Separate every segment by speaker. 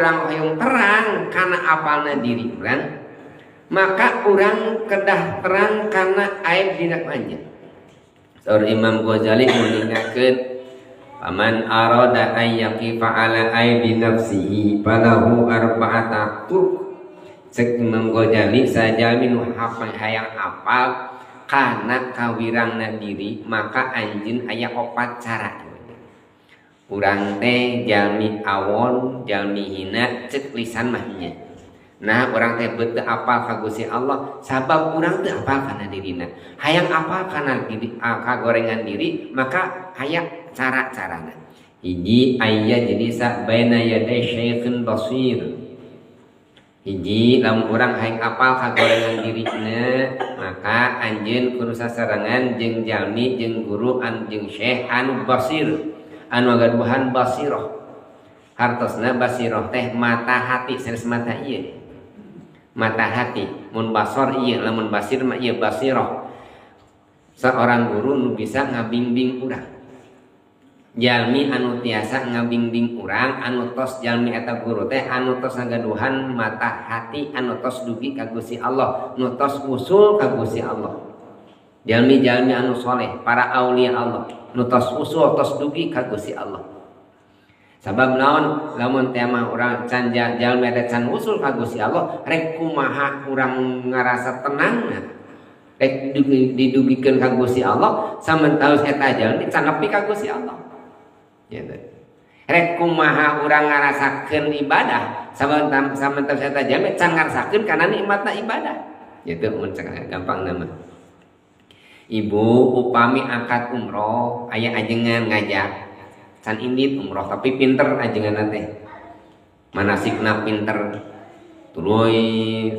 Speaker 1: urang hoyong terang kana apalna diri urang, maka urang kedah terang kana aib dina anjeun. Saur Imam Ghazali nguningakeun, "Faman arada an yaqifa ala aibi nafsihi falahu arba'ata turuq." Cek Imam Ghazali, sajalmi nu hayang apal kana kawirangna diri, maka anjeun aya opat cara. Urang teh jalmi awon, jalmi hina, cek lisan mah nya. Nah, urang teh beuteung apal ka Gusti Allah sabab urang teu apal kana dirina. Hayang apal kana diri, kagorengan diri, maka aya cara-carana. Hiji, aya jadi baina yaday syaikhin basir. Hiji, lamun urang hayang apal kagorengan dirina, maka anjeun kudu sasarengan jeung jalmi, jeung guru an jeung syekh anu basir, anu gaduhan basiroh. Hartosna basiroh teh mata hati, sanes mata ieu. Mata hati, mun basor ieu, lamun basir mah ieu basiroh. Seorang guru nu bisa ngabingbing urang. Jalmi anu tiasa ngabingbing urang, anu tos jalmi eta guru teh anu tos ngagaduhan mata hati, anu tos dugi ka Gusti Allah, nu tos usul ka Gusti Allah. Jalmi-jalmi anu soleh, para aulia Allah, nu tos usul, tos dugi ka Gusti Allah. Sabab naon? Lamun teh mah urang can jalmi teh can usul ka Gusti Allah, rek kumaha urang ngarasa tenangna? Rek didugikeun ka Gusti Allah, samentara eta jalmi can nepi ka Gusti Allah. Gitu. Rek kumaha urang ngarasakeun ibadah, samentara eta jalmi can ngarasakeun kana nikmatna ibadah. Gitu mun gampang nama. Ibu upami angkat umroh, aya ajengan ngajak can indit umroh tapi pinter ajengan teh, manasikna pinter, tuluy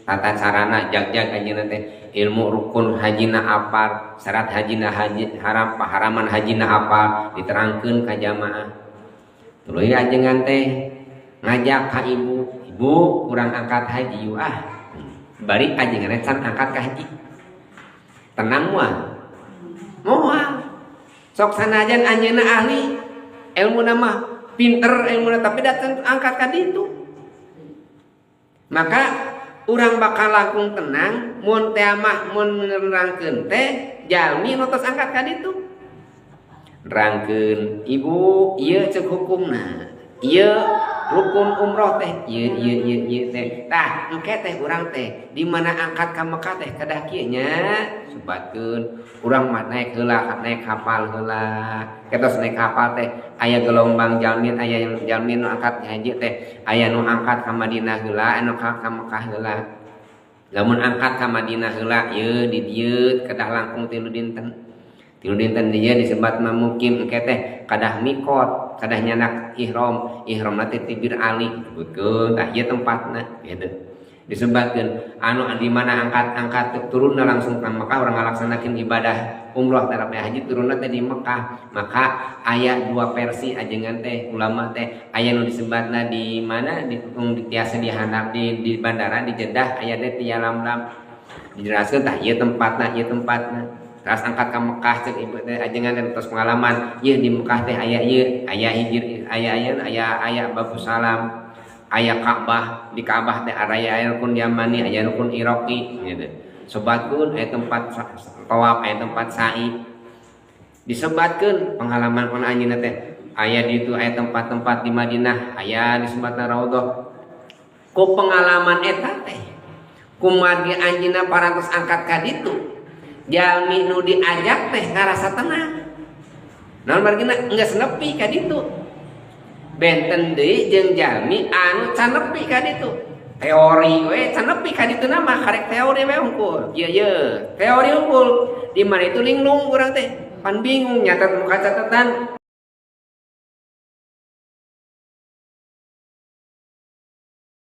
Speaker 1: tata carana jag-jag ajengan teh, ilmu rukun hajina apal, syarat hajina haji haram paharaman hajina apal, diterangkeun ka jamaah. Tuluy ajengan teh ngajak ka ibu, "Ibu, urang angkat haji yuk ah." Bari ajengan can angkat ka haji, tenang moal? Moal. Sok sanajan anjeunna ahli ilmu nama, pinter ilmu, tapi datang angkat ka ditu. Maka urang bakal langkung tenang mun teh mah mun nerangkeun teh jalmi nu tos angkat ka ditu. Nerangkeun, "Ibu, ieu cek hukumna, ieu rukun umroh teh ieu ieu ieu ieu teh. Tah, engke teh urang teh di mana angkat ka Mekah teh kedah kieu nya." Sebatkeun urang mah naik heula, naik kapal heula. Ketos naik kapal teh aya gelombang jalmi, aya yang jalmi nu angkat haji teh aya nu angkat ka Madinah heula, anu ka Mekah heula. Lamun angkat ka Madinah heula, ieu di dieu kedah langkung 3 dinten. 3 dinten dia disebat mukim, engke teh kadah mikot, kadah nyanak ihram, ihram teh tibir ali, sebutkeun tah ieu tempatna gitu. Disebatkeun anu di mana angkat-angkat turunna langsung ka Mekah, urang ngalaksanakeun ibadah umroh terhadap haji turunna teh di Mekah. Maka aya dua versi ajengan teh, ulama teh aya nu disebatna di mana di tiasa dihandap di bandara di Jeddah, aya teh di Yalamlam. Dijelaskeun tah ieu tempatna, ieu tempatna. Terus angkat ka Mekah, cek ibu teh ajengan teh tos pengalaman, ieu di Mekah teh aya ieu, aya hijir, aya aya aya aya Babu Salam, aya Ka'bah, di Ka'bah teh aya rukun Yamani, aya rukun Iraqi gitu. Sebatkeun aya tempat tawaf, aya tempat sa'i. Disebatkeun pengalaman pun anjeunna teh aya di itu, aya tempat-tempat di Madinah, aya disebatna Raudhah. Ku pengalaman eta teh kumargi anjeunna parantos angkat ka ditu, jalmi nu diajak teh ngarasa tenang. Naon margina? Geus nepi ka ditu. Benten deui jeung jalmi anu can nepi ka ditu. Teori we can nepi ka ditu mah karek teori we unggul. Ieu ye, teori unggul. Di mana itu linglung urang teh. Pan bingung nyatet muka catatan.